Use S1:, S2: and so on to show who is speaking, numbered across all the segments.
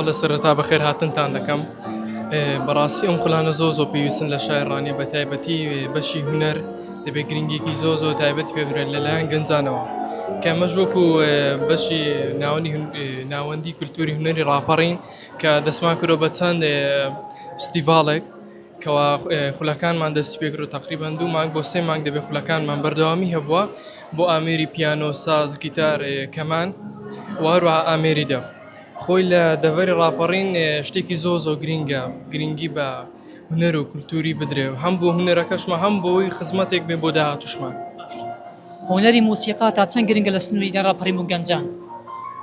S1: بەڵێ سەرەتا بەخێرهاتنتان دەکەم. بەڕاستی ئەم خولانە زۆر زۆر پێویستن لە شاری ڕانیە بە تایبەتی بەشی هونەر دەبێت گرنگێکی زۆر زۆر تایبەت پێ بدرێت لەلایەن گەنجانەوە کە ئەمەش وەکو بەشی ناوەندی ناوەندی کولتوری هونەری ڕاپەڕین کە دەستمان کردوە بە چەند فستیڤاڵێک کەوا خولەکانمان دەستی پێکرد تقریبان دوو مانگ بۆ سێ مانگ دەبێت خولەکانمان بەردەوامی هەبووە بۆ ئامێری پیانۆ ساز گیتار کەمان و هەروەها ئامێری دەف خۆی لە دەڤەری ڕاپەڕین شتێکی زۆر زۆر گرینگە گرنگی بە هونەر و کولتوری بدرێ هەم بۆ هونەرەکەشمان هەم بۆی خزمەتێک بێ بۆ داهاتوشمان.
S2: هونەری مۆسیقا تا چەند گرنگە لە سنووری لە ڕاپەڕین بۆ گەنجان؟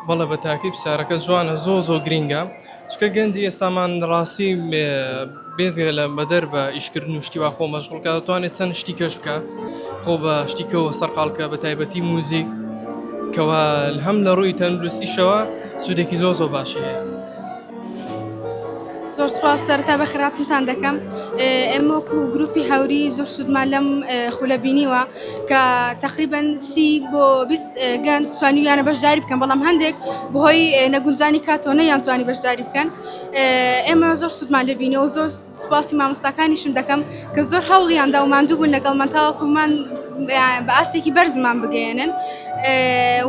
S1: بەڵێ بە تاکی پرسیارەکە جوانە زۆر زۆر گرینگە چونکە گەنجی ئێستامان ڕاستی بێجگە لە بەدەر بە ئیشکردن و شتی وا خۆ مەشغوڵ کە دەتوانێت چەند شتی کەش بکە خۆ بە شتی کەوە سەرقاڵ کە بە تایبەتی موزیک کەوا هەم لە ڕووی تەندروستیشەوە سوودێکی زۆر زۆر باشی هەیە.
S3: زۆر سپاس سەرەتا بەخێرهاتنتان دەکەم ئێمە وەکو گروپی هاوری زۆر سوودمان لەم خولە بینیوە کە تقریبا سی بۆ 20 گەنج توانیویانە بەشداری بکەن بەڵام هەندێک بەهۆی نەگونجانی کاتەوە نەیانتوانی بەشداری بکەن ئێمە زۆر سوودمان لێ بینیەوە زۆر سوپاسی مامۆستاکانیشم دەکەم کە زۆر هەوڵیان دا و ماندوو بوون لەگەڵمان تاوەکومان بە ئاستێکی بەرزمان بگەیەنن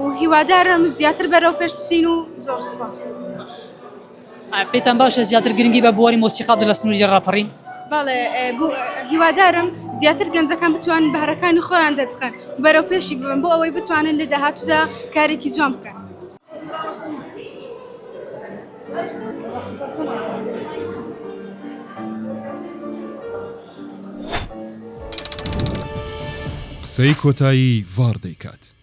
S3: و هیوادارم زیاتر بەرەو پێش بچین و زۆر سوپاس.
S2: پێتان باشە زیاتر گرنگی بە بواری مۆسیقا بدەن لە سنووری ڕاپەڕین؟
S3: بەڵێ هیوادارم زیاتر گەنجەکان بتوانن بەهرەکانی خۆیان دەربخەن بەرەو پێشی ببن بۆ ئەوەی بتوانن لە داهاتوودا کارێکی جوان بکەن.
S4: قسەی کۆتایی ڤاڕ دەیکات.